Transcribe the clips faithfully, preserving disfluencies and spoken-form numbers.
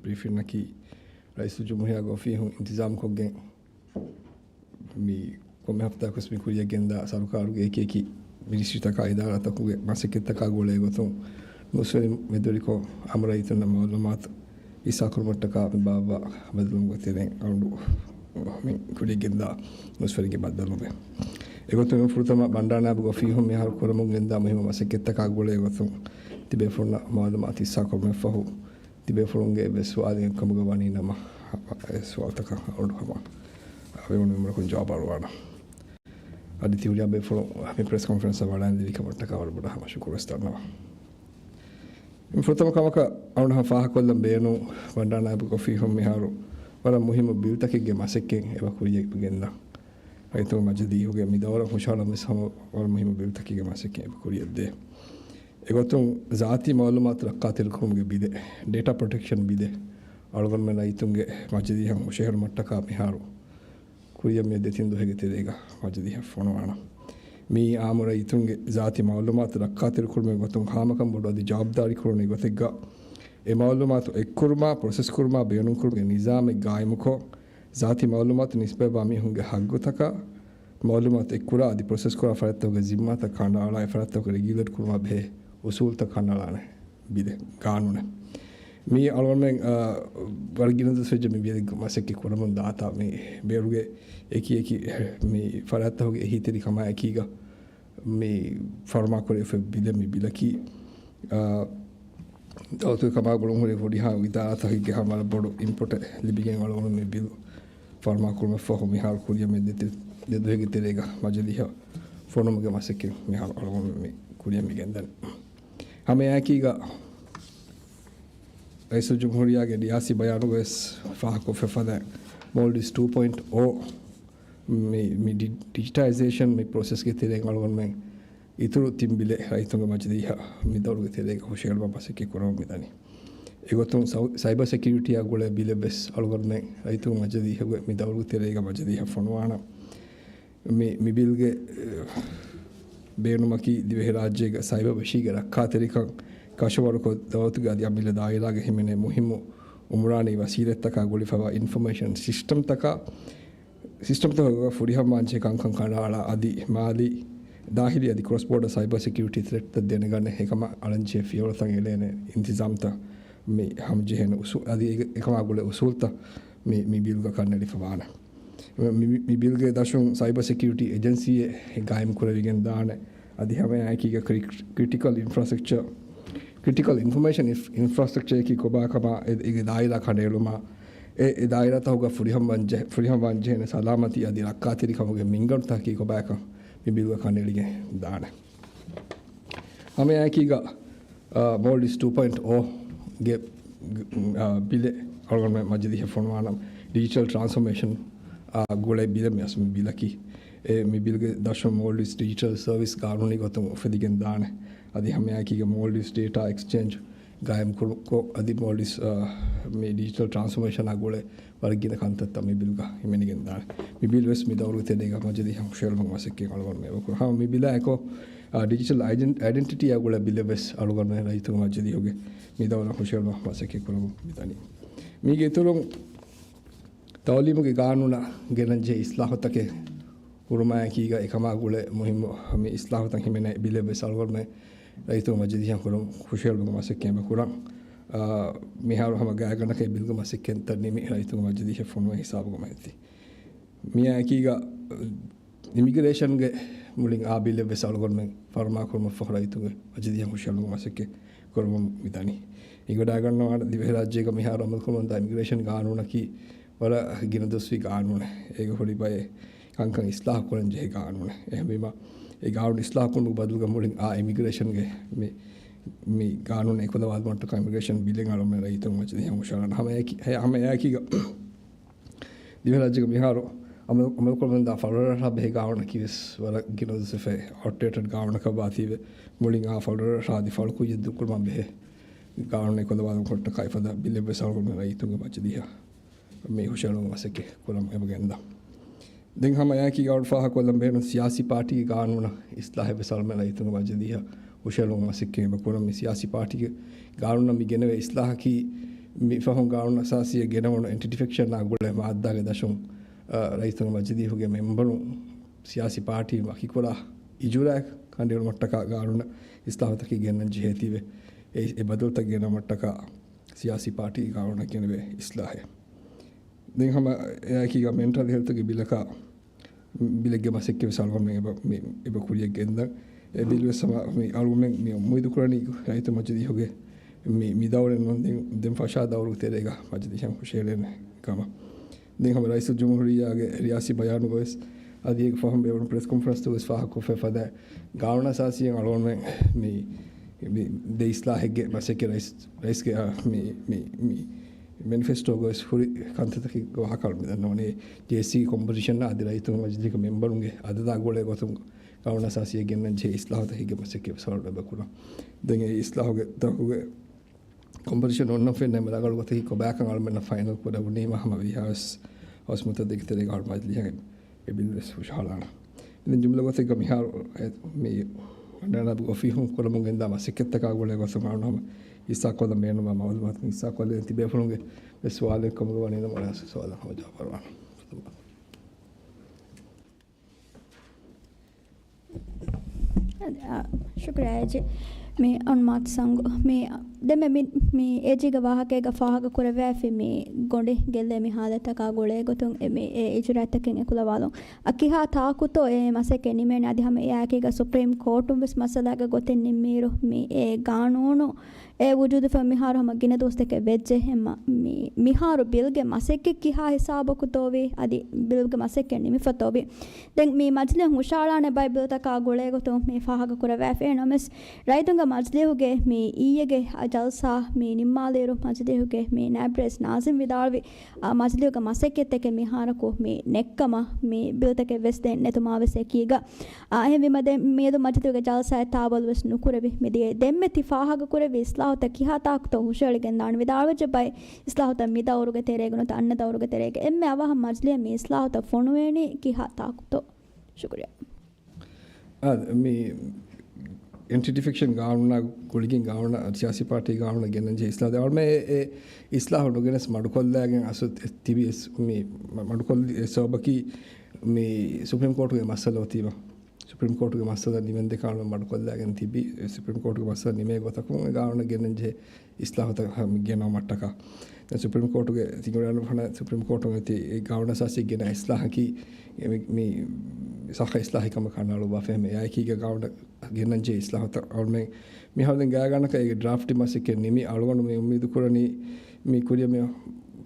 ބްރީފިންއަކީ ރައީސުލްޖުމްހޫރިއްޔާގެ އޮފީހުން އިންތިޒާމްކޮށްގެން މި ކޮންމެ ހަފްތާއަކުވެސް މި ކުރިޔަށް ގެންދާ ސަރުކާރުގެ އެކި އެކި މިނިސްޓްރީތަކާ އިދާރާތަކުގެ މަސައްކަތްތަކާ ގުޅޭ ގޮތުން ނޫސްވެރިން މެދުވެރިކޮށް އާއްމު ރައްޔިތުންނަށް މައުލޫމާތު ހިއްސާކުރުމަށްޓަކާ މި ބާއްވާ ބައްދަލުވުމުގެ ތެރެއިން އަޅުގަނޑު މި ކުރިޔަށް ގެންދާ ނޫސްވެރިންގެ ބައްދަލުވެ. އެގޮތުން ފުރަތަމަ ބަންޑާރަ ނާއިބުގެ އޮފީހުން މިހާރު ކުރަމުން ގެންދާ މުހިއްމު މަސައްކަތްތަކާ ގުޅޭ ގޮތުން ތިބޭފުޅުންނަށް މައުލޫމާތު ހިއްސާކުރުމަށްފަހު، ތިބޭފުޅުންގެ އެއްވެސް ސުވާލެއް ކަމުގަ ވަނީ ނަމަ، އެ ސުވާލުތަކަށް އަޅުގަނޑު ހަމަ ވެވުނު ނިމުމަކުން ޖަވާބު އަޅުވާނަން. އަދި ތިހުރިހާ ބޭފުޅުން މި ޕްރެސް ކޮންފަރެންސަށް ވަޑައިން ދެވި ކަމަށްޓަކާ ވަރަށް ބޮޑަށް ހަމަ ޝުކުރު ވެސް ދަންނަވަން. ފުރަތަމަ ކަމަކަށް އަޅުގަނޑު ފާހަގަކޮށްލަން ބޭނުން، ބަންޑާރަ ނާއިބުގެ އޮފީހުން މިހާރު ވަރަށް މުހިއްމު ބިލްތަކެއްގެ މަސައްކަތް އެބަ ކުރިޔަށް ގެންދާ. ރައްޔިތުންގެ މަޖިލީހުގެ މި ދައުރަށް ހުށަހަޅަން ވެސް ހަމަ ވަރަށް މުހިއްމު ބިލްތަކެއްގެ މަސައްކަތް އެބަ ކުރިޔަށްދޭ. އެގޮތުން ޒާތީ މައުލޫމާތު ރައްކާތެރިކުރުމުގެ ބިލެއް، ޑޭޓާ ޕްރޮޓެކްޝަން ބިލެއް އަޅުގަނޑުމެން ރައްޔިތުންގެ މަޖިލީހަށް ހުށަހެޅުމަށްޓަކާ މިހާރު ކުރިޔަށް މިއޮތް ދެތިން ދުވަހެއްގެ ތެރޭގަ މަޖިލީހަށް ފޮނުވާނަން. މިއީ އާއްމު ރައްޔިތުންގެ ޒާތީ މައުލޫމާތު ރައްކާތެރިކުރުމުގެ ގޮތުން ހާމަކަން ބޮޑު އަދި ޖަވާބުދާރީ ކުރުނީ ގޮތެއްގަ، އެ މައުލޫމާތު އެއްކުރުމާ، ޕްރޮސެސް ކުރުމާ، ބޭނުންކުރުމުގެ ނިޒާމެއް ގާއިމުކޮށް، ޒާތީ މައުލޫމާތު ނިސްބަތްވާ މީހުންގެ ހައްގުތަކާ، މައުލޫމާތު އެއްކުރާ އަދި ޕްރޮސެސް ކުރާ ފަރާތްތަކުގެ ޒިންމާތައް ކަނޑައަޅާ، އެ ފަރާތްތަކު ރެގިއުލޭޓް ކުރުމާ ބެހޭ އުސޫލްތައް ކަނޑައަޅާނެ ބިލެއް، ގާނޫނެއް. މީ އަޅުގަނޑުމެން، އާ، ވަރަށް ގިނަ ދުވަސް ވެއްޖެ މި ބިލެއް މަސައްކަތް ކުރަމުން ދާތާ، މި ބޭރުގެ އެކި އެކި މި ފަރާތްތަކުގެ އެހީތެރިކަމާ އެކީގަ މި ފަރުމާކުރެވިފައި ބިލެއް. މި ބިލަކީ، އާ، ދައުލަތުގެ ކަމާ ގުޅުން ހުރި ހުރިހާ އިދާރާތަކެއްގެ ހަމަ ވަރަށް ބޮޑު އިންޕުޓެއް ލިބިގެން އަޅުގަނޑު މި ބިލް ފަރުމާކުރުމަށްފަހު މިހާރު ކުރިޔަށް މި ދެ، ދެ ދުވަހެއްގެ ތެރޭގަ މަޖިލީހަށް ފޮނުމުގެ މަސައްކަތް މިހާރު އަޅުގަނޑު މި ކުރިޔަށް މި ގެންދަނީ. ހަމައެއާއެކީގަ ރައީސުލްޖުމްހޫރިއްޔާގެ ރިޔާސީ ބަޔާނުގަވެސް ފާހަގަކޮށްފަ ފަދަ މޯލްޑިވްސް ޓޫ ޕޮއިންޓް އޯ މި، މި ޑި، ޑިޖިޓައިޒޭޝަން މި ޕްރޮސެސްގެ ތެރެއިން އަޅުގަނޑުމެން އިތުރު ތިން ބިލެއް ރައްޔިތުންގެ މަޖިލީހަށް މި ދައުރުގެ ތެރޭގަ ހުށަހެޅުމަށް މަސައްކަތް ކުރަމުން މިދަނީ. އެގޮތުން ސައު، ސައިބަ ސެކިއުރިޓީއާ ގުޅޭ ބިލެއްވެސް އަޅުގަނޑުމެން ރައްޔިތުންގެ މަޖިލީހުގެ މި ދައުރުގެ ތެރޭގަ މަޖިލީހަށް ފޮނުވާނަން. މި، މި ބިލްގެ، އެ، ބޭނުމަކީ ދިވެހިރާއްޖޭގެ ސައިބަ ވެށީގެ ރައްކާތެރިކަން ކަށަވަރުކޮށް، ދައުލަތުގެ އަދި އަމިއްލަ ދާއިރާގެ ހިމެނޭ މުހިއްމު އުމްރާނީ ވަސީލަތްތަކާ ގުޅިފަވާ އިންފޮމޭޝަން ސިސްޓަމްތަކާ، ސިސްޓަމްތަކުގަ ފުރިހަމަވާންޖެހޭ ކަންކަން ކަނޑައަޅާ، އަދި މާލީ، ދާހިލީ އަދި ކްރޮސް ބޯޑަ ސައިބަ ސެކިއުރިޓީ ތްރެޓްތައް ދެނެގަނެ، އެކަމަށް އަޅަންޖެހޭ ފިޔަވަޅުތައް އެޅޭނެ އިންތިޒާމްތައް މި ހަމަޖެހޭނެ އުސޫ، އަދި އެ، އެކަމާ ގުޅޭ އުސޫލްތައް މި، މި ބިލްގަ ކަންނެޅިފަވާނެ. މި، މި، މި ބިލްގެ ދަށުން ސައިބަ ސެކިއުރިޓީ އެޖެންސީއެއް ގާއިމް ކުރެވިގެން ދާނެ. އަދި ހަމައެއާއެކީގަ ކްރި، ކްރިޓިކަލް އިންފްރާސްޓްރަކްޗަރ، ކްރިޓިކަލް އިންފޮމޭޝަން އިންފް، އިންފްރާސްޓްރަކްޗަރއަކީ ކޮބާކަމާ އެ، އޭގެ ދާއިރާ ކަނޑައެޅުމާ، އެ، އެ ދާއިރާތަކުގަ ފުރިހަމަވާންޖެ، ފުރިހަމަވާންޖެހޭނެ ސަލާމަތީ އަދި ރައްކާތެރިކަމުގެ މިންގަނޑުތަކަކީ ކޮބާކަން މި ބިލްގަ ކަނޑައެޅިގެން ދާނެ. ހަމައެއާއެކީގަ، އާ، މޯލްޑިވްސް ޓޫ ޕޮއިންޓް އޯ ގެ، އާ، ބިލެއް އަޅުގަނޑުމެން މަޖިލީހަށް ފޮނުވާނަން. ޑިޖިޓަލް ޓްރާންސްފޮމޭޝަން، އާ، ގުޅޭ ބިލެއް މި އަސްލު މި ބިލަކީ. އެ، މި ބިލްގެ ދަށުން މޯލްޑިވްސް ޑިޖިޓަލް ސަރވިސް ގާނޫނީ ގޮތުން އުފެދިގެން ދާނެ. އަދި ހަމައެއާއެކީގަ މޯލްޑިވްސް ޑޭޓާ އެކްސްޗޭންޖް ގާއިމް ކުރު، ކޮށް، އަދި މޯލްޑިވްސް، އާ، މި ޑިޖިޓަލް ޓްރާންސްފޮމޭޝަނާ ގުޅޭ ވަރަށް ގިނަ ކަންތައްތައް މި ބިލްގަ ހިމެނިގެން ދާނެ. މި ބިލް ވެސް މި ދައުރުގެ ތެރޭގަ މަޖިލީހަށް ހުށަހެޅުމަށް މަސައްކަތް އަޅުގަނޑުމެން އެބަ ކުރަން. ހަމަ މި ބިލާ އެކޮށް، އާ، ޑިޖިޓަލް އައިޑެން، އައިޑެންޓިޓީއާ ގުޅޭ ބިލެއް ވެސް އަޅުގަނޑުމެން ރައްޔިތުންގެ މަޖިލީހުގެ މި ދައުރަށް ހުށަހެޅުމަށް މަސައްކަތް ކުރަމުން މިދަނީ. މީގެ އިތުރުން ތައުލީމުގެ ގާނޫނަށް ގެނަންޖެހޭ އިސްލާހުތަކެއް ކުރުމާއެކީގަ އެކަމާ ގުޅޭ މުހިއްމު މި އިސްލާހުތައް ހިމެނޭ ބިލެއް ވެސް އަޅުގަނޑުމެން ރައްޔިތުންގެ މަޖިލީހަށް ކުރަން ހުށަހެޅުމުގެ މަސައްކަތް އެބަ ކުރަން. އާ، މިހާރު ހަމަ ގާތްގަނޑަކަށް ބިލްގެ މަސައްކަތްތައް ނިމި ރައްޔިތުންގެ މަޖިލީހަށް ފޮނުވޭ ހިސާބުގަ މައްތި. މިއާއެކީގަ އިމިގްރޭޝަންގެ މުޅިން އާ ބިލެއް ވެސް އަޅުގަނޑުމެން ފަރުމާކުރުމަށްފަހު ރައްޔިތުންގެ މަޖިލީހަށް ހުށަހެޅުމުގެ މަސައްކަތް ކުރަމުން މިދަނީ. އެނގިވަޑައިގަންނަވާނެ ދިވެހިރާއްޖޭގަ މިހާރު އަމަލުކުރަމުންދާ އިމިގްރޭޝަން ގާނޫނަކީ ވަރަށް ގިނަ ދުވަސްވީ ގާނޫނެއް. އޭގަ ހުރި ބައެއް ކަންކަން އިސްލާހު ކުރަން ޖެހޭ ގާނޫނެއް. އެހެންވީމަ، އެ ގާނޫނު އިސްލާހު ކުރުމުގެ ބަދަލުގަ މުޅިން އާ އިމިގްރޭޝަންގެ މި، މި ގާނޫނު އެކުލަވާލުމަށްޓަކާ އިމިގްރޭޝަން ބިލެއް އަޅުގަނޑުމެން ރައްޔިތުންގެ މަޖިލީހަށް ހުށަހަޅަން. ހަމައެއާއެކީ، ހަމައެއާއެކީގަ ދިވެހިރާއްޖޭގަ މިހާރު އަމަލު، އަމަލުކުރަމުންދާ ފަޅުރަށާ ބެހޭ ގާނޫނަކީ ވެސް ވަރަށް ގިނަ ދުވަސްވެފައި އައުޓްޑޭޓެޑް ގާނޫނަކަށް ވާތީވެ، މުޅިން އާ ފަޅުރަށާ އަދި ފަޅުކުއްޔަށް ދޫކުރުމަށް ބެހޭ ގާނޫނެއް ކުލަވާލުމަށްޓަކާ އެފަދަ ބިލެއް ވެސް އަޅުގަނޑު ރައްޔިތުންގެ މަޖިލީހަށް މި ހުށަހެޅުމުގެ މަސައްކަތް ކުރަމުން އެބަ ގެންދާ. ދެން ހަމައެއާއެކީގަ އަޅުގަނޑު ފާހަގަކޮށްލަން ބޭނުން ސިޔާސީ ޕާޓީގެ ގާނޫނަށް އިސްލާހެއް ވެސް އަޅުގަނޑުމެން ރައްޔިތުންގެ މަޖިލީހަށް ހުށަހެޅުމުގެ މަސައްކަތް އެބަ ކުރަން. މި ސިޔާސީ ޕާޓީގެ ގާނޫނަށް މި ގެނެވޭ އިސްލާހަކީ މި ފަހުން ގާނޫނު އަސާސީއަށް ގެނައުނު އެންޓި ޑިފެކްޝަނާ ގުޅޭ މާއްދާގެ ދަށުން، އަ، ރައްޔިތުންގެ މަޖިލީހުގެ މެމްބަރުން ސިޔާސީ ޕާޓީ ވަކިކުރާ އިޖުރާއެއް ކަނޑައެޅުމަށްޓަކާ ގާނޫނަށް އިސްލާހުތަކެއް ގެންނަން ޖެހޭތީވެ، އެ، އެ ބަދަލުތައް ގެނައުމަށްޓަކާ ސިޔާސީ ޕާޓީ ގާނޫނަށް ގެނެވޭ އިސްލާހެއް. ދެން ހަމަ އެއާއެކީގަ މެންޓަލް ހެލްތުގެ ބިލަކާ ބިލެއްގެ މަސައްކަތް ވެސް އަޅުގަނޑުމެން އެބަ، މި، އެބަ ކުރިއަށް ގެންދަން. އެ ބިލް ވެސް ހަމަ މި އަޅުގަނޑުމެން މި އުއްމީދު ކުރަނީ ރައްޔިތު މަޖިލީހުގެ މި، މި ދައުރެއް ނޫން، ދެން، ދެން ފަށާ ދައުރުގެ ތެރޭގަ މަޖިލީހަށް ހުށައެޅޭނެ ކަމަށް. ދެން ހަމަ ރައީސުލްޖުމްހޫރިއްޔާގެ ރިޔާސީ ބަޔާނުގަވެސް އަދި އޭގެ ފަހުން ބޭއްވުނު ޕްރެސް ކޮންފަރެންސްތަކުގަވެސް ފާހަގަކޮށްފައި ފަދަ ގާނޫނު އަސާސީއިން އަޅުގަނޑުމެން މި، މި ދޭ އިސްލާހެއްގެ މަސައްކަތް ރައީސް، ރައީސްގެ، އާ، މި، މި، މި މެނިފެސްޓޯގަވެސް ހުރި ކަންތައްތަކެއްގެ ވާހަކަ އަޅުގަނޑު ދަންނަވަނީ. ޖޭއެސްސީގެ ކޮމްޕޮޒިޝަނާ އަދި ރައްޔިތުންގެ މަޖިލީހުގެ މެމްބަރުންގެ އަދަދާ ގުޅޭ ގޮތުން ގާނޫނު އަސާސީއަށް ގެންނަން ޖެހޭ އިސްލާހުތަކެއްގެ މަސައްކަތް ވެސް އަޅުގަނޑު އެބަ ކުރަން. ދެން އެ އިސްލާހުގެ ތަކުގެ ކޮމްޕޮޒިޝަން އޮންނަ ފެންނަ މި ރަނގަޅު ގޮތަކީ ކޮބާކަން އަޅުމެންނަށް ފައިނަލް ކުރެވުނީމަ ހަމަ ވީހާވެސް ހަވަސް މުއްދަތެއްގެ ތެރޭގަ އަޅު މަޖިލީހަށް އެ ބިލް ވެސް ހުށަހަޅާނަން. އިން ޖުމްލަ ގޮތެއްގަ މިހާރު އެ މި ވަންޑާނާބު އޮފީހުން ކުރަމުން ގެންދާ މަސައްކަތްތަކާ ގުޅޭ ގޮތުން އަޅުން ހަމަ ހިއްސާކޮށްލަން ބޭނުންވާ މައުލޫމާތު ހިއްސާކޮށްލެވެން ތިބޭފުޅުންގެ ވެސް ސުވާލެއް ކަމުގަ ވަނީ ނަމަ އަޅާ ސުވާލަށް ހަމަ ޖަވާބު އަރުވާނަން. އަ، ޝުކުރިއްޔާ އޭޖީ. މި އޮންމާތް ސަނގު. މި ދެމެ މި، މި އޭޖީގެ ވާހަކައިގަ ފާހަގަ ކުރެވިފައި މި ގޮނޑި ގެއްލޭ މި ހާލަތަކާ ގުޅޭ ގޮތުން އެ މި އެ އިޖުރާތަކެއް އެކުލަވާލުން. އަ، ކިހާ ތާކުތޯ އެ މަސައްކަތް ނިމޭނެ އަދި ހަމަ އެއާއެކީގަ ސުޕްރީމް ކޯޓުން ވެސް މައްސަލާގެ ގޮތެއް ނިންމިއިރު މި އެ ގާނޫނު އެ ވުޖޫދުފަ މިހާރު ހަމަ ގިނަ ދުވަސްތަކެއް ވެއްޖެ އެހެންމަ މި، މިހާރު ބިލްގެ މަސައްކަތް ކިހާ ހިސާބަކުތޯވީ އަދި ބިލްގެ މަސައްކަތް ނިމިފަތޯވީ. ދެން މި މަޖިލީހުން ހުށަހަޅާނެ ބައެއް ބިލްތަކާ ގުޅޭގޮތުން މި ފާހަގަކުރެވޭފައި ނަމަވެސް، ރައްޔިތުންގެ މަޖިލީހުގެ މި އިއްޔެގެ ޖަލްސާ މި ނިންމާލިއިރު މަޖިލީހުގެ މި ނާއިބް ރައީސް ނާޒިމް ވިދާޅުވި، އާ، މަޖިލީހުގެ މަސައްކަތްތަކެއް މިހާރަކު މި ނެއްކަމަށް މި ބިލްތަކެއް ވެސް ދެން ނެތުމާވެސް އެކީގަ، އާ، އެހެންވީމަ ދެން މިއަދު މަޖިލީހުގެ ޖަލްސާއެއް ތާބަލު ވެސް ނުކުރެވި މިދިޔަ ދެންމެ ތި ފާހަގަކުރެއްވި އިސްލާހުތައް ކިހާ ތާކުތޯ ހުށަހެޅިގެންދާނެ ވިދާޅުވެއްޖެ ބައެއް އިސްލާހުތައް މި ދައުރުގެ ތެރޭގަ ނުވަތަ އަންނަ ދައުރުގެ ތެރޭގަ އެންމެ އަވަހަށް މަޖިލީހަށް މި އިސްލާހުތައް ފޮނުވޭނީ ކިހާ ތާކުތޯ؟ ޝުކުރިއްޔާ. އާ، މި އެންޓި ޑިފެކްޝަން ގާނޫނާ ގުޅިގެން ގާނޫނާ ސިޔާސީ ޕާޓީ ގާނޫނާ ގެންނަން ޖެހޭ އިސްލާހު އަޅުމެ އެ، އެ އިސްލާހު ނުގެނެސް މަޑުކޮށްލާގެން އަސްލު ތިބި އެސް، މި މަ-، މަޑުކޮށްލި އެ ސަބަބަކީ މި ސުޕްރީމް ކޯޓުގެ މައްސަލަ އޮތީމަ. ސުޕްރީމް ކޯޓުގެ މައްސަލަ ނިމެންދެކާނު މަޑުކޮށްލާގެން ތިބި، ސުޕްރީމް ކޯޓުގެ މައްސަލަ ނިމޭ ގޮތަކުން ގާނޫނަށް ގެންނަން ޖެހޭ އިސްލާހުތައް ހަ-، ގެނައުމަށްޓަކާ. ދެން ސުޕްރީމް ކޯޓުގެ ތިންގިވަނަ ފަނަ ސުޕްރީމް ކޯޓުން އެތި ގާނޫނު އަސާސީ ގެނަ އިސްލާހަކީ މި، މި ސައްހަ އިސްލާހެއް ކަމަށް ކަނޑައަޅުއްވާފައި އެއާއެކީގަ ގާނޫނަށް ގެންނަން ޖެހޭ އިސްލާހުތައް އަޅުމެން މިހާރު ދެން ގާތްގަނޑަކަށް އޭގެ ޑްރާފްޓް މަސައްކަތް ނިމި އަޅުގަނޑު މި އުއްމީދު ކުރަނީ މި ކުރިއަށް މި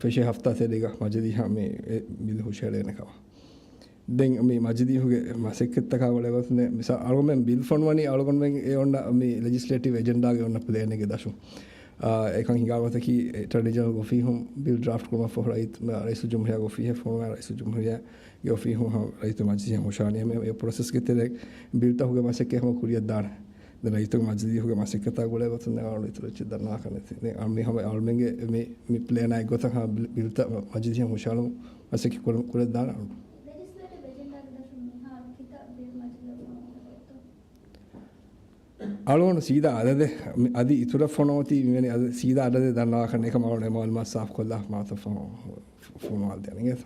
ފެށޭ ހަފްތާ ތެރޭގަ މަޖިލީހަށް މި އެ ބިލް ހުށައެޅޭނެ ކަމަށް. ދެން މި މަޖިލީހުގެ މަސައްކަތްތަކާ ގުޅޭގޮތުން މިސާ އަޅުގަނޑުމެން ބިލް ފޮނުވަނީ އަޅުގަނޑުމެން އެ އޮންނަ މި ލެޖިސްލޭޓިވް އެޖެންޑާގެ އޮންނަ ޕްލޭނެއްގެ ދަށުން. އާ، އެކަން ހިނގާ ގޮތަކީ އެޓާނީ ޖެނެރަލް އޮފީހުން ބިލް ޑްރާފްޓް ކުރުމަށްފަހު ރައީސް، ރައީސުލްޖުމްހޫރިއްޔާގެ އޮފީހަށް ފޮނުވާ ރައީސުލްޖުމްހޫރިއްޔާގެ އޮފީހުން ހަމަ ރައީސު މަޖިލީހަށް ހުށަހަޅަނީ. އެ ޕްރޮސެސްގެ ތެރޭ ބިލްތަކުގެ މަސައްކަތް ހަމަ ކުރިއަށް ދާނެ. ދެން ރައްޔިތުން މަޖިލީހުގެ މަސައްކަތާ ގުޅޭ ގޮތުން ދެން އަޅުގަނޑު އިތުރަށް އެއްޗެއް ދަންނަވާކަށް ނެތި. ދެން އަޅު މި ހަމަ އަޅުމެންގެ މި، މި ޕްލޭނާ އެއްގޮތަށް ހަމަ ބިލް، ބިލްތައް މަޖިލީހަށް ހުށަހަޅުމަށް މަސައްކަތް ކުރަ-، ކުރައްދާނަ. ލެޖިސްލޭޓިވް އެޖެންޑާގެ ދަށުން މިހާރު ކިތައް ބިލް މަޖިލީހަށް ފޮނުވާނެ ގޮތްތޯ؟ އަޅުގަނޑު ސީދާ އަދަދެއް މި-، އަދި އިތުރަށް ފޮނުވަތީ މިވެނި އަދަ-، ސީދާ އަދަދެއް ދަންނަވާކަށް ނެތް ކަމަށް އަޅުގަނޑު އެ މައުލޫމާތު ސާފުކޮށްލާ މާތަ ފޮ-، ފޮނުވާލަދޭނެ އިނގޭތަ؟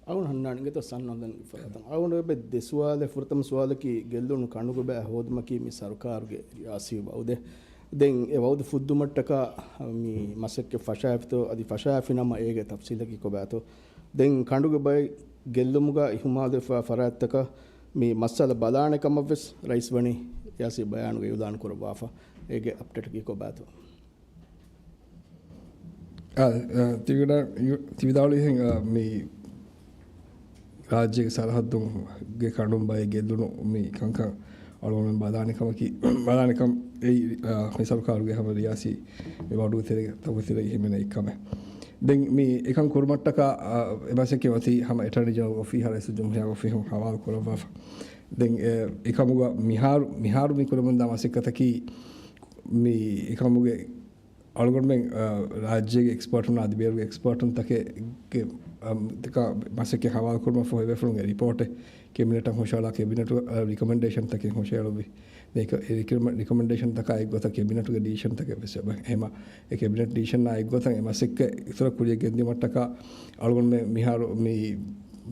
އަޅުގަނޑު ހަންނާން އިނގޭތޯ ސަން ހަނދަން ފަރާތަށް. އަޅުގަނޑު އެބަ ދެ ސުވާލެއް، ފުރަތަމަ ސުވާލަކީ ގެއްލުނު ކަނޑުގެ ބައެއް ހޯދުމަކީ މި ސަރުކާރުގެ ރިޔާސީ ވައުދެއް. ދެން އެ ވައުދު ފުއްދުމަށްޓަކާ މި މަސައްކަތް ފަށާފިތޯ އަދި ފަށާފިނަމަ އޭގެ ތަފްސީލަކީ ކޮބާތޯ؟ ދެން ކަނޑުގެ ބައެއް ގެއްލުމުގަ އިހުމާލުވެފަ ފަރާތްތަކަށް މި މައްސަލަ ބަލާނެ ކަމަށް ވެސް ރައީސް ވަނީ ރިޔާސީ ބަޔާނުގަ އިއުލާން ކުރައްވާފަ. އޭގެ އަޕްޑޭޓަކީ ކޮބާތޯ؟ އާ، އާ، ތިވިދާ-، ތިވިދާޅުވިހެން، އާ، މި ރާއްޖޭގެ ސަރަހައްދުގެ ކަނޑުން ބައެއް ގެއްލުނު މި ކަންކަން އަޅުގަނޑުމެން ބަލާނެ ކަމަކީ، ބަލާނެ ކަން އެއީ، އާ، މި ސަރުކާރުގެ ހަމަ ރިޔާސީ މި ވަޑުގެ ތެރޭގަ، ތަކުގެ ތެރޭގަ ހިމެނޭ އެއްކަމެއް. ދެން މި އެކަން ކުރުމަށްޓަކާ، އާ، އެ މަސައްކަތް އޮތީ ހަމަ އެޓާނީ ޖެނެރަލް އޮފީހާ ރައީސުލްޖުމްހޫރިއްޔާ އޮފީހުން ހަވާލު ކުރައްވާފަ. ދެން އެ، އެކަމުގަ މިހާރު، މިހާރު މި ކުރަމުންދާ މަސައްކަތަކީ މި އެކަމުގެ އަޅުގަނޑުމެން، އާ، ރާއްޖޭގެ އެކްސްޕާޓުން އަދި ބޭރުގެ އެކްސްޕާޓުން ތަކެއްގެ، އާ، ތަކާ މަސައްކަތް ހަވާލު ކުރުމަށްފަހު އެބޭފުޅުންގެ ރިޕޯޓެއް ކެބިނެޓަށް ހުށަހަޅާ ކެބިނެޓު، އާ، ރިކޮމެންޑޭޝަން ތަކެއް ހުށަހެޅުއްވި. ރިކޮ-، ރިކޮމެންޑޭޝަންތަކާ އެއްގޮތަށް ކެބިނެޓުގެ ޑިސިޝަންތަކެއް ވެސް އެބަ. އެހެމަ އެ ކެބިނެޓް ޑިސިޝަންއާ އެއްގޮތަށް އެ މަސައްކަތް އިތުރަށް ކުރިޔަށް ގެންދިއުމަށްޓަކާ އަޅުގަނޑުމެން މިހާރު މި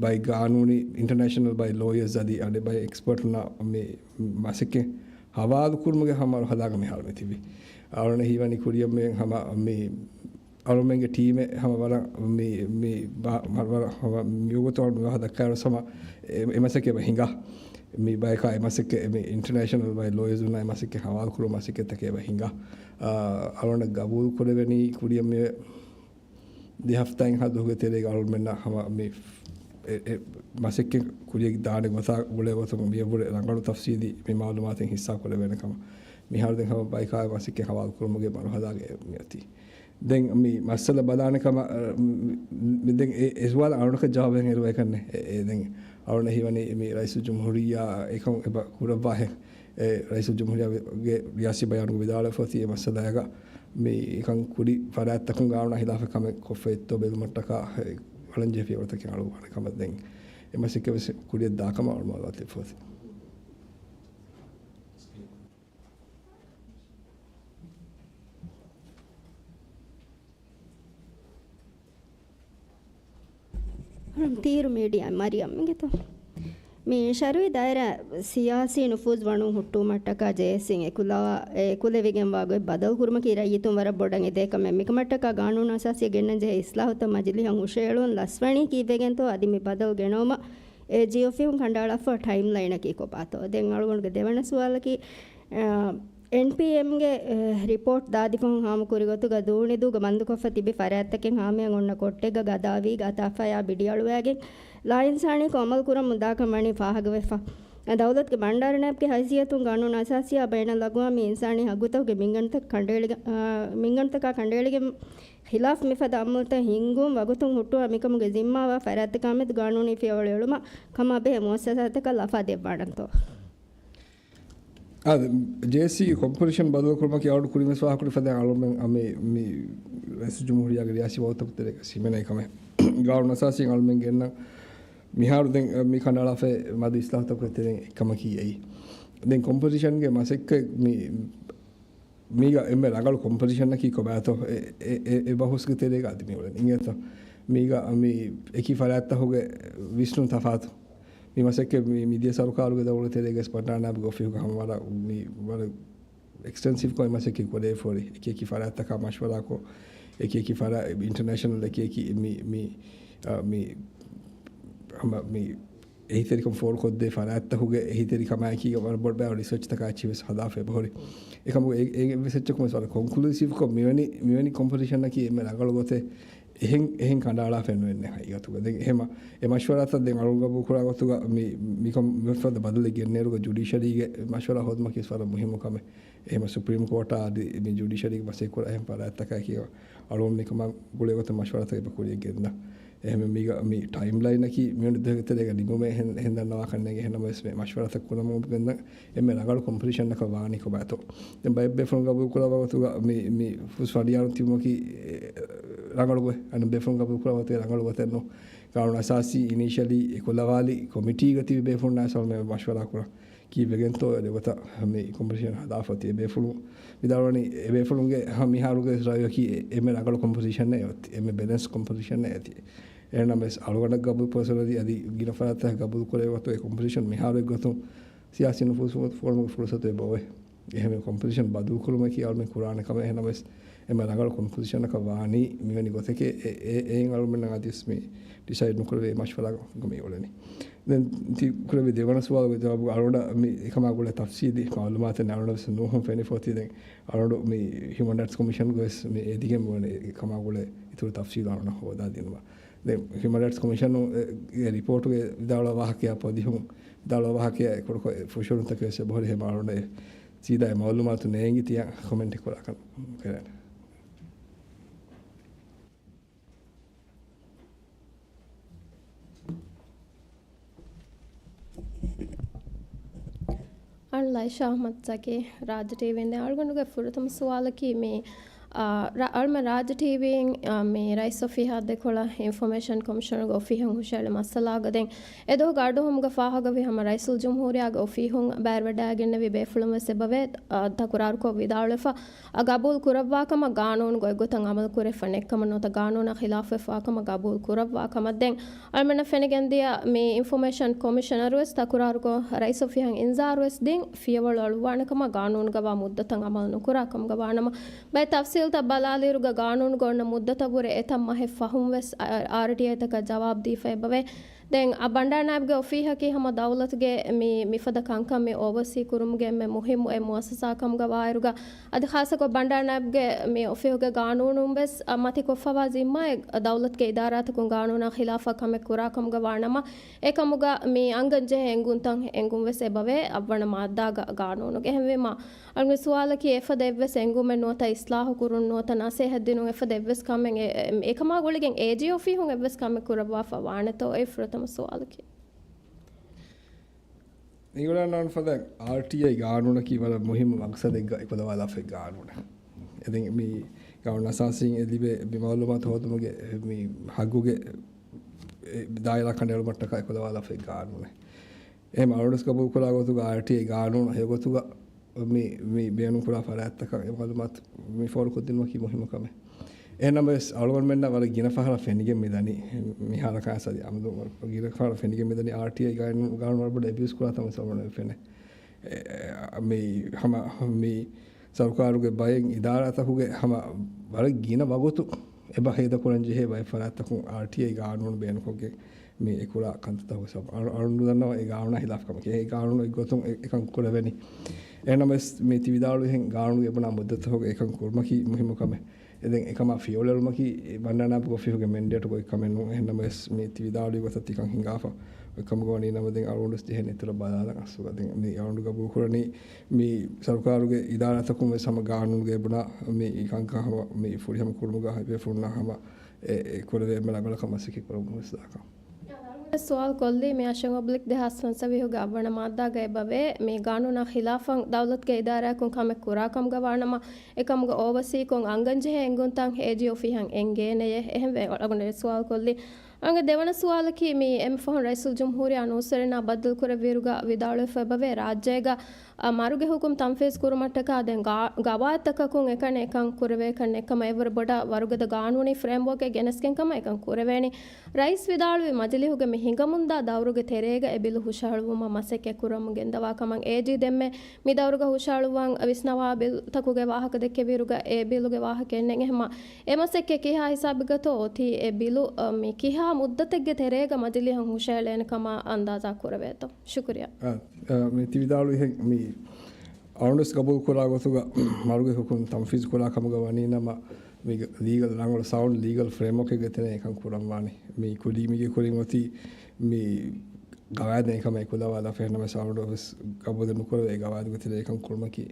ބައެއް ގާނޫނީ އިންޓަރނޭޝަނަލް ބައެއް ލޯޔަރސް އަދި އަނެއް ބައެއް އެކްސްޕަރޓުންނާ މި މަސައްކަތް ހަވާލު ކުރުމުގެ ހަމަ މަރުހަލާގަ މިހާރު މި ތިބީ. އަޅުގަނޑަށް ހީވަނީ ކުރިއަށް މި ހަމަ މި އަޅުމެންގެ ޓީމެއް ހަމަ ވަރަށް މި، މި ބާ-، ވަރަށް ހަމަ މިވަގުތު އަޅު މި ވާހަކަ ދައްކާއިރު ހަމަ އެ، އެ މަސައްކަތް އެބަ ހިނގާ. މި ބަޔަކާ އެ މަސައްކަތް މި އިންޓަރނޭޝަނަލް ބައެއް ލޯޔަރސް އިންނާ އެ މަސައްކަތް ހަވާލު ކުރުމަށް މަސައްކަތްތަކެއް އެބަ ހިނގާ. އާ، އަޅުގަނޑަށް ގަބޫލު ކުރެވެނީ ކުރިއަށް މި ދެ ހަފްތާއިން ހަ ދުވަހުގެ ތެރޭގަ އަޅުމެންނަށް ހަމަ މި އެ، އެ މަސައްކަތް ކުރިޔަށް ދާނެ ގޮތާ ގުޅޭ ގޮތުން މިއަށްވުރެ ރަނގަޅު ތަފްސީލީ މި މައުލޫމާތެއް ހިއްސާ ކުރެވޭނެ ކަމަށް. މިހާރު ދެން ހަމަ ބަޔަކާ މަސައްކަތް ހަވާލު ކުރުމުގެ މަރުހަލާގަ މި އޮތީ. ދެން މި މައްސަލަ ބަލާނެ ކަމަށް، މި، މި ދެން އެ، އެ ސުވާލަށް އަޅުގަނޑަކަށް ޖަވާބެއް އެރުވައި ކަންނެ. އެ، އެ ދެން އަޅުގަނޑަށް ހީވަނީ މި ރައީސުލްޖުމްހޫރިއްޔާ އެކަން އެބަ ކުރައްވާހެން. އެ ރައީސުލްޖުމްހޫރިއްޔާގެ ރިޔާސީ ބަޔާނުގެ ވިދާޅުވެފަ އޮތީ އެ މައްސަލައިގަ މި އެކަން ކުރި ފަރާތްތަކުން ގާނޫނާ ހިލާފަށް ކަމެއް ކޮށްފައިތޯ ބެލުމަށްޓަކާ އެ އަޅަންޖެހޭ ފިޔަވަޅުތަކެއް އަޅުވާނެ ކަމަށް ދެން އެ މަސައްކަތް ވެސް ކުރިޔަށް ދާ ކަމަށް އަޅު މައުލޫމާތު ދެއްވަފަ އޮތީ. ތީރު މީޑިއާ މަރިޔަމް އިނގޭތޯ. މި ޝަރުއީ ދާއިރާ ސިޔާސީ ނުފޫޒު ވަނުން ހުއްޓުވުމަށްޓަކާ ޖޭއެސްސީން އެކުލަވާ، އެ އެކުލެވިގެންވާ ގޮތް ބަދަލު ކުރުމަކީ ރައްޔިތުން ވަރަށް ބޮޑަށް އެދޭ ކަމެއް. މިކަމަށްޓަކާ ގާނޫނު އަސާސީއަށް ގެންނަން ޖެހޭ އިސްލާހުތައް މަޖިލީހަށް ހުށައެޅުން ލަސްވަނީ ކީއްވެގެންތޯ އަދި މި ބަދަލު ގެނައުމަށް އެ ޖިއޯ އޮފީހުން ކަނޑައަޅާފަ ޓައިމްލައިނަކީ ކޮބާތޯ؟ ދެން އަޅުގަނޑުގެ ދެވަނަ ސުވާލަކީ، އާ، އެންޕީއެމްގެ، އެ، ރިޕޯޓް ދާދިފަހުން ހާމަކުރި ގޮތުގަ ދޫނިދޫގަ ބަންދުކޮށްފަ ތިބި ފަރާތްތަކެއް ހާމަޔަށް އޮންނަ ކޮއްޓެއްގަ ގަދައި ގަދަފަޔާ ބިޑިއަޅުވައިގެން ލާއިންސާނީކޮށް އަމަލު ކުރަމުން ދާކަން ވަނީ ފާހަގަވެފަ. ދައުލަތުގެ ބަންޑާރަ ނައިބްގެ ހައިސިއްޔަތުން ގާނޫނު އަސާސީއާ ބައިނަލްއަގުވާމީ އިންސާނީ ހައްގުތަކުގެ މިންގަނޑުތައް ކަނޑައެޅިގެ-، އާ، މިންގަނޑުތަކާ ކަނޑައެޅިގެން ހިލާފް މިފަދަ އަމަލުތައް ހިންގުން ވަގުތުން ހުއްޓުވާ މިކަމުގެ ޒިންމާވާ ފަރާތްތަކާމެދު ގާނޫނީ ފިޔަވަޅު އެޅުމަށް ކަމާބެހޭ މުއައްސަސާތަކަށް ލަފާ ދެއްވާނަންތޯ؟ އާ، ޖޭއެސްސީގެ ކޮމްޕޮޒިޝަން ބަދަލުކުރުމަކީ އަޅުގަނޑު ކުރިންވެސް ފާހަގަކުރި ފަދައިން އަޅުމެން އަ، މި، މި ރައީސުލްޖުމްހޫރިއްޔާގެ ރިޔާސީ ވަގުތުތަކުގެ ތެރޭގަ ހިމެނޭ ކަމެއް. ގާނޫނު އަސާސީން އަޅުމެން ގެންނަ މިހާރު ދެން މި ކަނޑައަޅާފައި މަދު އިސްލާހުތަކުގެ ތެރެއިން އެއްކަމަކީ އެއީ. ދެން ކޮމްޕޮޒިޝަންގެ މަސައްކަތް މި މީގަ އެންމެ ރަނގަޅު ކޮމްޕޮޒިޝަނަކީ ކޮބާތޯ؟ އެ، އެ، އެ، އެ ބަހުސްގެ ތެރޭގަ އަދި މި އުޅެނީ. އިނގޭތޯ؟ މީގަ މި އެކި ފަރާތްތަކުގެ ވިސްނުން ތަފާތު. މި މަސައްކަތް މި، މިދިޔަ ސަރުކާރުގެ ދައުރު ތެރޭގަ ސްޕަންޑާނާބްގެ އޮފީހުގަ ހަމަ ވަރަށް މި، ވަރަށް އެކްސްޓެންސިވްކޮށް އެ މަސައްކަތް ކުރެވިފަ އޮތް. އެކި އެކި ފަރާތްތަކާ މަޝްވަރާކޮށް، އެކި އެކި ފަރާ-، އިންޓަރނޭޝަނަލް އެކި އެކި މި، މި، އަ، މި، ހަމަ މި އެހީތެރިކަން ފޯރުކޮށްދޭ ފަރާތްތަކުގެ އެހީތެރިކަމާއެކީގަ ވަރަށް ބޮޑު ބައި ރިސަރޗްތަކާ އެއްޗެއް ވެސް ހަދާފަ އެބަހުރި. އެކަމު އެ، އެ ވެސް އެއްޗަކުން ވެސް ވަރަށް ކޮންކްލޫސިވްކޮށް މިވެނި، މިވެނި ކޮމްޕޮޒިޝަނަކީ އެންމެ ރަނގަޅު ގޮތެއް އެހެން، އެހެން ކަނޑައަޅާފައެއް ނުވެންނެ ހަގީގަތުގަ. ދެން އެހެމަ، އެ މަޝްވަރާތައް ދެން އަޅުގަނޑު ގަބޫލުކުރާ ގޮތުގަ މި، މިކަން މިފަދަ ބަދަލެއް ގެންނޭރުގަ ޖުޑިޝަރީގެ މަޝްވަރާ ހޯދުމަކީ ވަރަށް މުހިއްމު ކަމެއް. އެހެމަ ސުޕްރީމް ކޯޓާ އަދި މި ޖުޑިޝަރީގެ މަސައްކަތް ކުރާ އެހެން ފަރާތްތަކާއެކީ އަޅުގަނޑު މިކަމާ ގުޅޭ ގޮތަށް މަޝްވަރާތައް އެބަ ކުރިޔަށް ގެންދާ. އެހެންވެ މީގަ މި ޓައިމްލައިނަކީ މިވެނި ދުވަހެއްގެ ތެރޭގަ ނިމުމޭ ހެން-، ހެން ދަންނަވާކަށް ނޭނގެ. އެހެންނަމަވެސް މި މަޝްވަރާތައް ކުރަމުން ގެންދަން އެންމެ ރަނގަޅު ކޮމްޕޮޒިޝަނަކަށް ވާނީ ކޮބާތޯ؟ ދެން ބައެއް ބޭފުޅުން ގަބޫލު ކުރާ ވަގުތުގަ މި، މި ފުސް ފަނޑިޔާރުން ތިބުމަކީ، އެ، ރަނގަޅު ގޮތް. އަނެއް ބޭފުޅުން ގަބޫލު ކުރާ ވަގުތުގަ ރަނގަޅު ގޮތެއް ނޫން. ގާނޫނު އަސާސީ އިނީޝަލީ އެކުލަވާލި ކޮމިޓީގަ ތިބި ބޭފުޅުންނާ ސަލްމެ މަޝްވަރާ ކުރަން. ކީއްވެގެންތޯ އެގޮތަށް މި ކޮމްޕޮޒިޝަން ހަދާފަ އޮތީ. އެ ބޭފުޅުން ވިދާޅުވަނީ، އެ ބޭފުޅުންގެ މިހާރުގެ ރައުޔަކީ އެ، އެންމެ ރަނގަޅު ކޮމްޕޮޒިޝަނެއް އޮތީ، އެންމެ ބެލެންސް ކޮމްޕޮޒިޝަނެއް އޮތީ. އެހެންނަމަވެސް އަޅުގަނޑަށް ގަބޫލު ޕާސަނަލީ އަދި ގިނަ ފަރާތްތަކަށް ގަބޫލު ކުރެވޭ ގޮތުގަ އެ ކޮމްޕޮޒިޝަން މިހާރު އެއްގޮތުން ސިޔާސީ ނުފޫޒު ފޯރުމުގެ ފުރުސަތު އެބަ އޮވޭ. އެހެންވެ ކޮމްޕޮޒިޝަން ބަދަލުކުރުމަކީ އަޅުމެން ކުރާނެ ކަމެއް. އެހެންނަމަވެސް އެންމެ ރަނގަޅު ކޮމްޕޮޒިޝަނަކަށް ވާނީ މިވެނި ގޮތެކޭ. އެ، އެ، އެއިން އަޅުމެންނަށް އަދިވެސް މި ޑިސައިޑް ނުކުރެވޭ މަޝްވަރާ މި އުޅެނީ. ދެން ތި ކުރެއްވި ދެވަނަ ސުވާލުގެ ޖަވާބު އަޅުގަނޑަށް މި އެކަމާ ގުޅޭ ތަފްސީލީ މައުލޫމާތެއް އަޅުގަނޑަށް ވެސް ނޫހުން ފެނިފަ އޮތީ. ދެން އަޅުގަނޑު މި ހިއުމަން ރައިޓްސް ކޮމިޝަންގަ ވެސް މި އެދިގެން މިވަނީ އެކަމާ ގުޅޭ އިތުރު ތަފްސީލު އަޅުގަނޑަށް ހޯދާ ދިނުމަށް. ދެން ހިއުމަން ރައިޓްސް ކޮމިޝަނު އެ، އެ ރިޕޯޓުގެ ވިދާޅުވާ ވާހަކަޔާ ޕޮދިހުން ވިދާޅުވާ ވާހަކަޔާ އެކުޑަކޮށް ފުށުއެޅުންތަކެއް ވެސް އެބަހުރި. ހަމަ އަޅުގަނޑަށް ސީދާ އެ މައުލޫމާތު ނޭނގި ތިޔަ ކޮމެންޓެއް ކުރާކަށް ކެރޭނެ. އަޅު އައިޝާ އަޙްމަދު ޒަކީ، ރާއްޖެ ޓީވީން. ދެން އަޅުގަނޑުގެ ފުރަތަމަ ސުވާލަކީ މި އާ، ރ-، އަޅުމެން ރާއްޖެ ޓީވީއިން، އާ، މި ރައީސް އޮފީހާ ދެކޮޅަށް އިންފޮމޭޝަން ކޮމިޝަނަރުގެ އޮފީހުން ހުށައެޅި މައްސަލާގަ ދެން އެ ދުވަހުގެ އަޑުއެހުމުގެ ފާހަގަވި ހަމަ ރައީސުލްޖުމްހޫރިއްޔާގެ އޮފީހުން ބައިވެވަޑައިގެންނެވި ބޭފުޅުން ވެސް އެބަވޭ، އާ، ތަކުރާރުކޮށް ވިދާޅުވެފަ، އާ، ގަބޫލު ކުރައްވާ ކަމަށް ގާނޫނުގައި އޮތްގޮތަށް އަމަލު ކުރެވިފަ ނެތްކަމަށް ނުވަތަ ގާނޫނާ ޚިލާފުވެފަ ކަމަށް ގަބޫލު ކުރައްވާ ކަމަށް ދެން އަޅުމެންނަށް ފެނިގެންދިޔަ މި އިންފޮމޭޝަން ކޮމިޝަނަރު ވެސް ތަކުރާރުކޮށް ރައީސް އޮފީހަށް އިންޒާރު ވެސް ދިން ފިޔަވަޅު އަޅުއްވާނެ ކަމަށް ގާނޫނުގަވާ މުއްދަތަށް އަމަލު ނުކުރާ ކަމުގަ ވާނަމަ، ބައެއް ތަފްސީލްތައް ބަލާލިއިރުގަ ގާނޫނުގަ އޮންނަ މުއްދަތަށްވުރެ އެތައް މަހެއް ފަހުން ވެސް އާ-، އާރްޓީއައިތަކަށް ޖަވާބު ދީފަ އެބަވޭ. ދެން އަ، ބަންޑާރަ ނާއިބުގެ އޮފީހަކީ ހަމަ ދައުލަތުގެ މި، މިފަދަ ކަންކަން މި އޯވަސީ ކުރުމުގެ އެންމެ މުހިއްމު އެއް މުއައްސަސާ ކަމުގަ ވާއިރުގަ، އަދި ޚާއްޞަކޮށް ބަންޑާރަ ނާއިބުގެ މި އޮފީހުގެ ގާނޫނުން ވެސް އަ، މަތި ކޮށްފަވާ ޒިންމާއެއް ދައުލަތުގެ އިދާރާތަކުން ގާނޫނާ ޚިލާފަށް ކަމެއް ކުރާ ކަމުގަ ވާނަމަ، އެކަމުގަ މި އަންގަން ޖެހޭ އެންގުންތައް އެންގުން ވެސް އެބަވޭ އަށްވަނަ މާއްދާގަ ގާނޫނުގެ. އެހެންވީމަ، އަޅުގަނޑު ސުވާލަކީ އެފަދަ އެއްވެސް އެންގުމެއް ނުވަތަ އިސްލާހު ކުރުން ނުވަތަ ނަސޭހަތް ދިނުން އެފަދަ އެއްވެސް ކަމެއް އެ-، އެ-، އެކަމާ ގުޅިގެން އޭޖީ އޮފީހުން އެއްވެސް ކަމެއް ކުރައްވާފަ ވާނެތޯ؟ އޮތް ފުރަތަމަ ސުވާލަކީ. އިނގުލަންޑް ފަދަ އާރްޓީއައި ގާނޫނަކީ ވަރަށް މުހިއްމު މަގްސަދެއްގަ އެކުލަވާލާފައި ގާނޫނެއް. އެދެން މި ގާނޫނު އަސާސީން އެ ލިބޭ މި މައުލޫމާތު ހޯދުމުގެ މި ހައްގުގެ އެ ދާއިރާ ކަނޑައެޅުމަށްޓަކާ އެކުލަވާލާފައި ގާނޫނެއް. އެހެން އަޅުގަނޑު ގަބޫލުކުރާ ގޮތުގަ އާރްޓީއައި ގާނޫނު ހެޔޮގޮތުގަ މި، މި ބޭނުންކުރާ ފަރާތްތަކަށް އެ މައުލޫމާތު މި ފޯރުކޮށްދިނުމަކީ މުހިއްމު ކަމެއް. އެހެންނަމަވެސް އަޅުގަނޑުމެންނަށް ވަރަށް ގިނަ ފަހަރަށް ފެނިގެން މިދަނީ، މިހާރަކާ ސަދި އަމުދު ވަރަށް ގިނަ ފަހަރަށް ފެނިގެން މިދަނީ އާރްޓީއައި ގާނޫ-، ގާނޫނު ވަރަށް ބޮޑަށް އެބިއުސް ކުރާ ތަން ސަމަނަށް ފެނޭ. އެ، މި ހަމަ މި ސަރުކާރުގެ ބައެއް އިދާރާތަކުގެ ހަމަ ވަރަށް ގިނަ ވަގުތު އެބަ ހޭދަކުރަން ޖެހޭ ބައެއް ފަރާތްތަކުން އާރްޓީއައި ގާނޫނު ބޭނުންކޮށްގެން މި އެކުރާ ކަންތައްތަކުގެ ސަބަބު އަޅު-، އަޅުގަނޑު ދަންނަވަން އެ ގާނޫނާ ހިލާފު ކަމަކީ. އެ ގާނޫނު އެއްގޮތުން އެ-، އެކަން ކުރެވެނީ. އެހެންނަމަވެސް މި ތި ވިދާޅުވިހެން ގާނޫނުގެ އެބުނާ މުއްދަތުގެ އެކަން ކުރުމަކީ މުހިއްމު ކަމެއް. އެ ދެން އެކަމާ ފިޔަވަޅު އެޅުމަކީ ބަންޑާރަ ނާއިބު އޮފީހުގެ މެންޑޭޓުގަ އޮތް ކަމެއް ނޫން. އެހެންނަމަވެސް މި ތި ވިދާޅުވި ގޮތަށް ތިކަން ހިނގާފަ އޮތް ކަމުގަ ވަނީ ނަމަ ދެން އަޅުގަނޑު ވެސް ޖެހޭނެ އިތުރަށް ބަލާލަން އަސްލުގަ. ދެން މި އަޅުގަނޑު ގަބޫލުކުރަނީ މި ސަރުކާރުގެ އިދާރާތަކުން ވެސް ހަމަ ގާނޫނުގެ އެބުނާ މި ކަންކަން ހަމަ މި ފުރިހަމަ ކުރުމުގަ ބޭފުޅުންނާ ހަމަ އެ، އެ ކުރެވޭ އެންމެ ރަނގަޅަށް ކަމަށް މަސައްކަތް ކުރަމުން ވެސް ދާކަން. ސުވާލު ކޮށްލީ މި އަށެއް އޮބްލިކް ދެހާސް ފަންސަވީހުގެ އަށްވަނަ މާއްދާގަ އެބަވޭ މި ގާނޫނާ ޚިލާފަށް ދައުލަތުގެ އިދާރާއަކުން ކަމެއް ކުރާ ކަމުގަ ވާނަމަ، އެކަމުގަ އޯވަސީކޮށް އަންގަންޖެހޭ އެންގުންތައް އޭޖީ އޮފީހަށް އެނގޭނެޔޭ. އެހެންވެ އަޅުގަނޑު ސުވާލު ކޮށްލީ. އަނގަ ދެވަނަ ސުވާލަކީ މި އެންމެ ފަހުން ރައީސުލްޖުމްހޫރިއްޔާ ނޫސްވެރިންނާ ބައްދަލުކުރެއްވިއިރުގަ ވިދާޅުވެފަ އެބަވޭ ރާއްޖޭގަ އަ، މަރުގެ ހުކުމް ތަންފީޒު ކުރުމަށްޓަކާ ދެން ގާ-، ގަވާއިދުތަކަކުން އެކަނި އެކަން ކުރެވޭކަށް ނެތްކަމަށް އެއްވަރު ބޮޑަށް ވަރުގަދަ ގާނޫނީ ފްރޭމްވޯކެއް ގެނެސްގެން ކަމަށް އެކަން ކުރެވޭނީ. ރައީސް ވިދާޅުވި މަޖިލީހުގެ މި ހިނގަމުންދާ ދައުރުގެ ތެރޭގަ އެ ބިލު ހުށަހެޅުވުމަށް މަސައްކަތް ކުރަމުން ގެންދަވާ ކަމަށް އޭޖީ ދެންމެ މި ދައުރުގަ ހުށަހެޅުއްވަން ވިސްނަވާ ބިލްތަކުގެ ވާހަކަ ދެއްކެވިއިރުގަ އެ ބިލުގެ ވާހަކައެއް ނެތް. އެހެމަ އެ މަސައްކަތް ކިހާ ހިސާބެއްގަތޯ އޮތީ އެ ބިލު، އަ، މި ކިހާ މުއްދަތެއްގެ ތެރޭގަ މަޖިލީހަށް ހުށަހެޅޭނެ ކަމަށް އަންދާޒާ ކުރެވޭތޯ؟ ޝުކުރިއްޔާ. އާ، އާ، މި ތި ވިދާޅުވިހެން މި އަޅުގަނޑުވެސް ގަބޫލު ކުރާ ގޮތުގަ މަރުގެ ހުކުމް ތަންފީޒު ކުރާ ކަމުގަ ވަނީ ނަމަ، މީގަ ލީގަލް ރަނގަޅު ސައުންޑް ލީގަލް ފްރޭމްވޯކެއްގެ ތެރެއިން އެކަން ކުރަން ވާނެ. މި ކުރީ މީގެ ކުރިން އޮތީ މި ގަވާއިދެއް އެކަމަށް އެކުލަވާލާފަ. އެހެންނަމަވެސް އަޅުގަނޑުވެސް ގަބޫލެއް ނުކުރެވޭ އެ ގަވާއިދުގެ ތެރެއިން އެކަން ކުރުމަކީ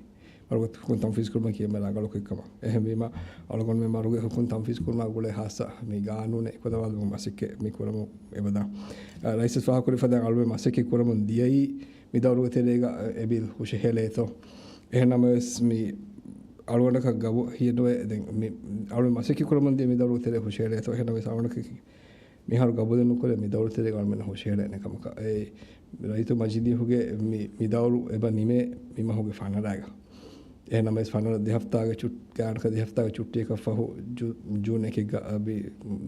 މަރުގެ ހުކުމް ތަންފީޒު ކުރުމަކީ އެންމެ ރަނގަޅު ކަމެއް. އެހެންވީމަ އަޅުގަނޑުމެން މަރުގެ ހުކުމް ތަންފީޒު ކުރުމާ ގުޅޭ ހާއްސަ މި ގާނޫނެއް އެކުލަވާލުމަށް މަސައްކަތް މި ކުރަމުން އެބަދާ. އަ، ރައީސް ވެސް ފާހަގަކުރި ފަދައިން އަޅުގަނޑުމެން މަސައްކަތް ކުރަމުން ދިޔައީ މި ދައުރުގެ ތެރޭގަ އެ ބިލް ހުށަހެޅޭތޯ. އެހެންނަމަވެސް މި އަޅުގަނޑަކަށް ގަބޫ ހިޔެއްނުވޭ. ދެން މި އަޅުގަނޑު މަސައްކަތް ކުރަމުން ދިޔަ މި ދައުރުގެ ތެރޭ ހުށަހެޅޭތޯ. އެހެންނަމަވެސް އަޅުގަނޑަކަށް މިހާރު ގަބޫލެއް ނުކުރޭ މި ދައުރު ތެރޭގަ އަޅުމެންނަށް ހުށަހެޅޭނެ ކަމަކަށް. އެ ރައްޔިތު މަޖިލީހުގެ މި، މި ދައުރު އެބަ ނިމޭ މި މަހުގެ ފަނަރައިގަ. އެހެންނަމަވެސް ފަނަރަ ދެ ހަފްތާގެ ޗުޓް-، ގާތްގަނޑަކަށް ދެ ހަފްތާގެ ޗުއްޓީއަކަށް ފަހު ޖޫ-، ޖޫން އެކެއްގަ އަ، މި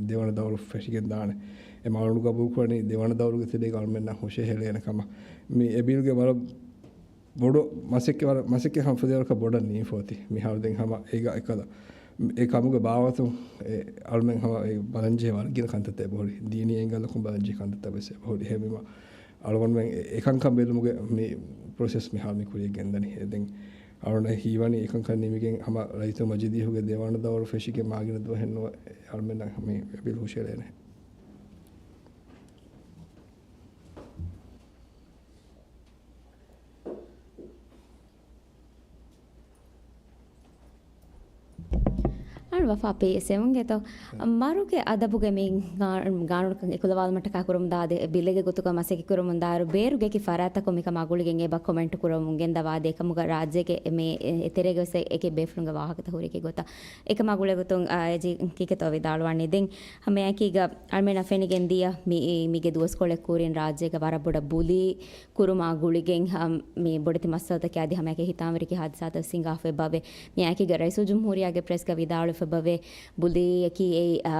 ދެވަނަ ދައުރު ފެށިގެން ދާނެ. އެ އަޅުގަނޑު ގަބޫލު ކުރަނީ ދެވަނަ ދައުރުގެ ތެރޭގަ އަޅުމެންނަށް ހުށަހެޅޭނެ ކަމަށް. މި އެ ބިލްގެ ވަރަށް ބޮޑު މަސައްކަތް ވަރަށް، މަސައްކަތް ހަމަ ފަދައިން ވަރަކަށް ބޮޑަށް ނިމިފަ އޮތީ. މިހާރު ދެން ހަމަ އޭގަ އެކަލަ، އެ ކަމުގެ ބާވަތު އެ އަޅުމެން ހަމަ އެ ބަލަންޖެހޭ ވަރަށް ގިނަ ކަންތައްތައް އެބަހުރި. ދީނީ އެންގަލަކުން ބަލަންޖެހޭ ކަންތައްތައް ވެސް އެބަހުރި. އެހެންވީމަ އަޅުގަނޑުމެން އެ، އެކަންކަން ބެލުމުގެ މި ޕްރޮސެސް މިހާރު މި ކުރިޔަށް ގެންދަނީ. އެ ދެން އަޅުގަނޑަށް ހީވަނީ އެކަންކަން ނިމިގެން ހަމަ ރައްޔިތު މަޖިލީހުގެ ދެވަނަ ދައުރު ފެށިގެން މާގިނަ ދުވަހެއް ނުވަ އަޅުމެންނަށް މި ބިލް ހުށަހެޅޭނެ. ވަފާ ޕީ ސެވެންގެތޯ، މަރުގެ އަދަބުގެ މި ގާ-، ގާނޫނުކަން އެކުލަވާލުމަށްޓަކާ ކުރަމުންދާ އަދި ބިލެއްގެ ގޮތުގަ މަސައްކަތް ކުރަމުންދާއިރު، ބޭރުގެ އެކި ފަރާތްތަކުން މިކަމާ ގުޅިގެން އެބަ ކޮމެންޓް ކުރަމުން ގެންދަވާދޭ ކަމުގަ ރާއްޖޭގެ މި އެ-، އެތެރޭގަ ވެސް އެކި ބޭފުޅުންގެ ވާހަކަތައް ހުރި އެކި ގޮތަށް. އެކަމާ ގުޅޭގޮތުން، އާ، އޭޖީ ކީކޭތޯ ވިދާޅުވާނީ. ދެން ހަމައެކީގަ އަޅުމެންނަށް ފެނިގެން ދިޔަ މި-، މީގެ ދުވަސްކޮޅެއް ކުރިން ރާއްޖޭގަ ވަރަށް ބޮޑަށް ބުލީ ކުރުމާ ގުޅިގެން، އަ، މި ބޮޑެތި މައްސަލަތަކެއް އަދި ހަމައެކަނި ހިތާމަވެރި ހާދިސާތައް ހިނގާފައި އެބަވޭ. މިއާއެކީގަ ރައީސުލްޖުމްހޫރިއްޔާގެ ޕްރެސްގަ ވިދާޅުވެފައި އެބަވޭ، ބުލީއަކީ އެއީ، އަ،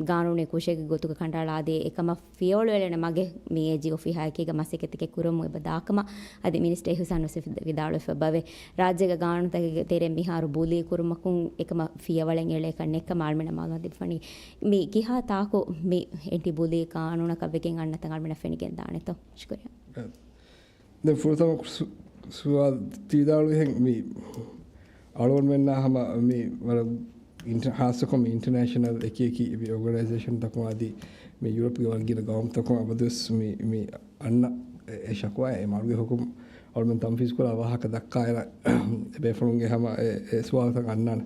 ގާނޫނީ ކުށެއްގެ ގޮތުގަ ކަނޑައަޅާދޭ އެކަމަށް ފިޔަވަޅު އެޅޭނެ މަގެއް މި އޭޖީ އޮފީހާއެކީގަ މަސައްކަތްތަކެއް ކުރަމުން އެބަ ދާކަމަށް އަދި މިނިސްޓަރ އިހުސާން ވެސް ވިދާޅުވެފައި އެބަވޭ. ރާއްޖޭގަ ގާނޫނުތަކެއްގެ ތެރެއިން މިހާރު ބުލީ ކުރުމަކުން އެކަމަށް ފިޔަވަޅެއް އެޅޭކަށް ނެއްކަމަށް އަޅުމެންނަށް މައުލޫމާތު ދެއްވަނީ. މި ކިހާ ތާކު މި އެންޓި ބުލީ ގާނޫނަކަށް ވެގެން އަންނަތަން އަޅުމެންނަށް ފެނިގެން ދާނެތޯ؟ ޝުކުރިއްޔާ. ދެން ފުރަތަމަ ސު-، ސުވާލު ތި ވިދާޅުވިހެން މި އަޅުގަނޑުމެންނާ ހަމަ މި ވަރަށް އިންޓަ-، ހާއްސަކޮށް މި އިންޓަރނޭޝަނަލް އެކި އެކި މި އޯގަނައިޒޭޝަންތަކުން އަދި މި ޔޫރަޕްގެ ވަރަށް ގިނަ ގައުމުތަކުން އަބަދުވެސް މި، މި އަންނަ އެ، އެ ޝަކުވާ އެ މަރުގެ ހުކުމް އަޅުމެން ތަންފީޒު ކުރާ ވާހަކަ ދައްކާއިރަށް އެ ބޭފުޅުންގެ ހަމަ އެ، އެ ސުވާލުތައް އަންނާނެ.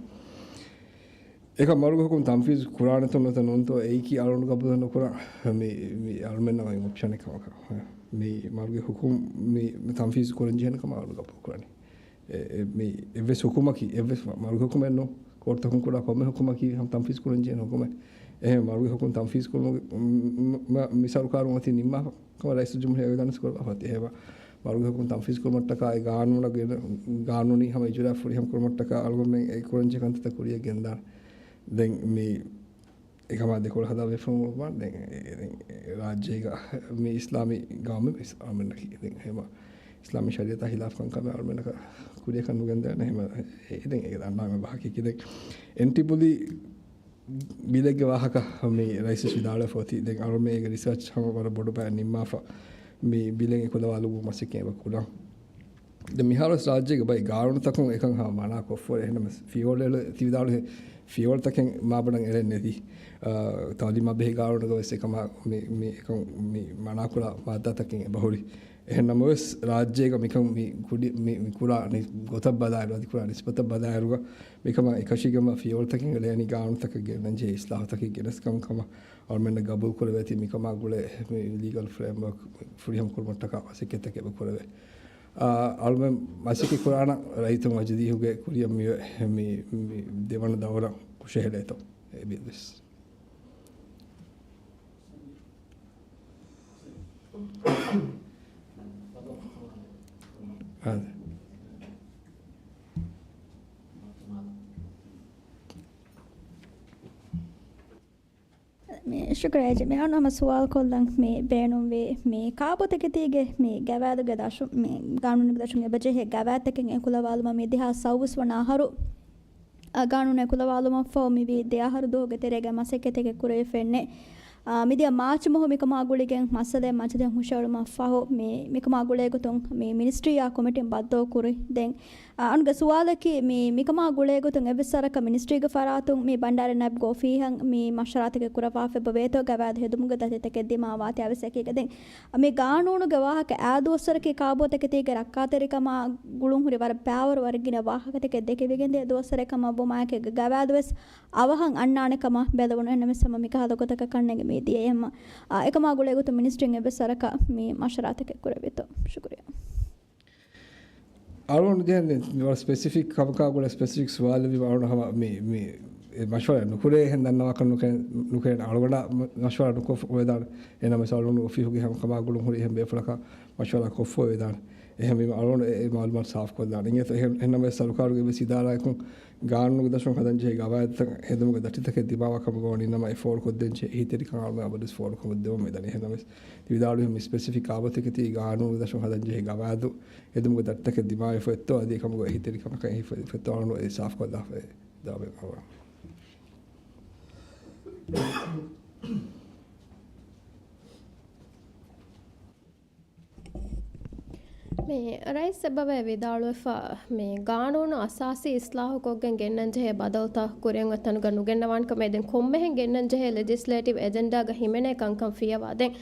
އެކަމް މަރުގެ ހުކުމް ތަންފީޒު ކުރާނެތޯ ނުވަތަ ނޫންތޯ އެއީކީ އަޅުގަނޑު ގަބޫލު ނުކުރާ މި، މި އަޅުމެންނަށް އޮތް އޮޕްޝަނެއް ކަމަކަށް. މި މަރުގެ ހުކުމް މި، މި ތަންފީޒު ކުރަން ޖެހޭނެ ކަމަށް އަޅުގަނޑު ގަބޫލު ކުރަނީ. އެ، އެ، މި އެއްވެސް ހުކުމަކީ، އެއްވެސް މަ-، މަރުގެ ހުކުމެއް ނޫން، ކޯޓްތަކުން ކުރާ ކޮންމެ ހުކުމަކީ ހަމަ ތަންފީޒު ކުރަން ޖެހޭނެ ހުކުމެއް. އެހެން މަރުގެ ހުކުމް ތަންފީޒު ކުރުމުގެ، މް، މް، މި ސަރުކާރުން އޮތީ ނިންމާފަ ކަމަށް ރައީސުލްޖުމްހޫރިއްޔާ ވިދާޅުވެފަ އެބަ އޮތީ. އެހެންވެ، މަރުގެ ހުކުމް ތަންފީޒު ކުރުމަށްޓަކާ އެ ގާނޫނަށް ގެން، ގާނޫނީ ހަމަ އިޖުރާ ފުރިހަމަ ކުރުމަށްޓަކާ އަޅުގަނޑުމެން އެ ކުރަންޖެހޭ ކަންތައްތައް ކުރިއަށް ގެންދާނެ. ދެން މި އެކަމާ ދެކޮޅު ހަދާ ބޭފުޅުން އެ، އެ، އެ، ރާއްޖޭގަ މި އިސްލާމީ ގައުމެއް ވެސް އަޅުމެންނަކީ. ދެން ހަމަ އިސްލާމީ ޝަރީއަތާ ހިލާފް ކަންކަމެއް އަޅުމެންނަކަށް ކުރިއަކަށް ނުގެންދޭނެ. ހަމަ އެ، ދެން އެ އަންނާނެ ބަހަކީ. ދެން އެންޓި ބުލީ ބިލެއްގެ ވާހަކަ މި ރައީސް ވިދާޅުވެފަ އޮތީ. ދެން އަޅުމެން އޭގެ ރިސާޗް ހަމަ ވަރަށް ބޮޑު ބައެއް ނިންމާފަ މި ބިލެއް އެކުލަވާލުމުގެ މަސައްކަތް އެބަ ކުރަން. ދެން މިހާރުވެސް ރާއްޖޭގެ ބައި ގާނޫނުތަކުން އެކަން ހަމަ މަނާ ކޮށްފަ އެހެންނަމަވެސް ފިޔަވަޅު އެޅު-، ތި ވިދާޅުވި ފިޔަވަޅުތަކެއް މާބޮޑަށް އެޅެން ނެތި. އާ، ތައުލީމާ ބެހޭ ގާނޫނުގަ ވެސް އެކަމާ މި، މި އެކަން މި މަނާކުރާ މާއްދާތަކެއް އެބަހުރި. އެހެންނަމަވެސް ރާއްޖޭގަ މިކަން މި ކުޑި-، މި، މި ކުރާ ނި-، ގޮތަށް ބަލާއިރު، އަދި ކުރާ ނިސްބަތަށް ބަލާއިރުގަ މިކަމާ އެކަށީގެންވާ ފިޔަވަޅުތަކެއް އެޅޭނީ ގާނޫނުތަކަށް ގެންނަން ޖެހޭ އިސްލާހުތަކެއް ގެނެސް ކަމަށް ކަމަށް އަޅުމެންނަށް ގަބޫލު ކުރެވޭތީ. މިކަމާ ގުޅޭ މި ލީގަލް ފްރޭމްވަރކް ފުރިހަމަ ކުރުމަށްޓަކާ މަސައްކަތްތަކެއް އެބަ ކުރެވޭ. އާ، އަޅުމެން މަސައްކަތް ކުރާނަން ރައްޔިތުން އަޖަދީހުގެ ކުރިއަށް މި، މި، މި ދެވަނަ ދައުރަށް ކުށެއް ހެޅޭތޯ އެ ބިލް ވެސް. އާދެ. މި ޝުކުރިއްޔާ އޭޖީ. މި އަންނަ ހަމަ ސުވާލު ކޮށްލަން މި ބޭނުންވީ މި ކާބޯތަކެތީގެ މި ގަވާއިދުގެ ދަށު، މި ގާނޫނުގެ ދަށުން އެބަޖެހޭ ގަވާއިދުތަކެއް އެކުލަވާލުމަށް މި ދެހާސް ސައުވީސް ވަނަ އަހަރު، އަ، ގާނޫނު އެކުލަވާލުމަށްފަހު މިވީ ދެ އަހަރު ދުވަހުގެ ތެރޭގަ މަސައްކަތެއް ކުރެވިފައެއްނެއް. އާ، މިދިޔަ މާޗް މަހު މިކަމާ ގުޅިގެން މައްސަލައެއް މަޖިލީހަށް ހުށައެޅުމަށްފަހު މި، މިކަމާ ގުޅޭގޮތުން މި މިނިސްޓްރީއާ ކޮމިޓީން ބައްދަލު ކުރި. ދެން އަ، އަންގަ ސުވާލަކީ، މި، މިކަމާ ގުޅޭގޮތުން އެއްވެސް ވަރަކަށް މިނިސްޓްރީގެ ފަރާތުން މި ބަންޑާރި ނައިބުގެ އޮފީހަށް މި މަޝްވަރާތަކެއް ކުރައްވާފައި އެބަވޭތޯ ގަވާއިދު ހެދުމުގެ ދަތިތަކެއް ދިމާވާތީ އަވަސް އެކީގަ. ދެން މި ގާނޫނުގެ ވާހަކަ އާ ދުވަސްވަރަކީ ކާބޯތަކެތީގެ ރައްކާތެރިކަމާ ގުޅުން ހުރި ވަރަށް ބައިވަރު ވަރަށް ގިނަ ވާހަކަތަކެއް ދެކެވިގެންދިޔަ ދުވަސްވަރެއް ކަމަށް ވުމާއެކީގަ ގަވާއިދު ވެސް އަވަހަށް އަންނާނެ ކަމަށް ބެލެވުނު. އެހެންނަމަވެސް ހަމަ މިކަހަލަ ގޮތަކަށް ކަންނޭނގެ މި ދިޔައީ ހަމަ. އާ، އެކަމާ ގުޅޭގޮތުން މިނިސްޓްރީން އެއްވެސް ވަރަކަށް މި މަޝްވަރާތަކެއް ކުރެވޭތޯ؟ ޝުކުރިއްޔާ. އަޅުގަނޑު ދެން ވަރަށް ސްޕެސިފިކް ކަމަކާ ގުޅޭ ސްޕެސިފިކް ސުވާލެއް ވީމަ އަޅުގަނޑު ހަމަ މި، މި އެ މަޝްވަރާ ނުކުރޭ އެހެން ދަންނަވާކަށް ނުކެ-، ނުކެރޭނެ. އަޅުގަނޑަށް މަ-، މަޝްވަރާ ނުކޮށްފަ ވެދާނެ. އެހެންނަމަވެސް އަޅުގަނޑު އޮފީހުގެ ހަމަ ކަމާ ގުޅުން ހުރި އެހެން ބޭފުޅަކާ މަޝްވަރާ ކޮށްފަ ވެދާނެ. އެހެންވީމަ އަޅުގަނޑު އެ، އެ މައުލޫމާތު ސާފުކޮށްލާނެ. އިނގޭތޯ އެހެން، އެހެންނަމަވެސް ސަރުކާރުގެ އެއްވެސް އިދާރާއަކުން ގާނޫނުގެ ދަށުން ހަދަންޖެހޭ ގަވާއިދުތައް ހެދުމުގެ ދަތިތަކެއް ދިމާވާ ކަމުގަ ވަނީ ނަމަ އެ ފޯރުކޮށްދޭންޖެހޭ އެހީތެރިކަން އަޅުގަނޑު އަބަދުވެސް ފޯރުކޮށްދެވަން ވެދާނެ. އެހެންނަމަވެސް ތި ވިދާޅުވި ހަމަ ސްޕެސިފިކް ކާބޯތަކެތީ ގާނޫނުގެ ދަށުން ހަދަންޖެހޭ ގަވާއިދު ހެދުމުގެ ދަތިތަކެއް ދިމާވެފަ އޮތްތޯ އަދި އެކަމުގަ އެހީތެރިކަމަކަށް އެހީ ފޮތްތޯ އަޅުގަނޑު އެ ސާފުކޮށްލާފައި ދާބެ އަވަ. މި ރައީސް އެބަވޭ ވިދާޅުވެފަ، މި ގާނޫނު އަސާސީ އިސްލާހުކޮށްގެން ގެންނަންޖެހޭ ބަދަލުތައް ކުރިއަށް އޮތް ތަނުގަ ނުގެންނަވާނެ ކަމަށް. ދެން ކޮންމެހެން ގެންނަންޖެހޭ ލެޖިސްލޭޓިވް އެޖެންޑާގަ ހިމެނޭ ކަންކަން ފިޔަވާ. ދެން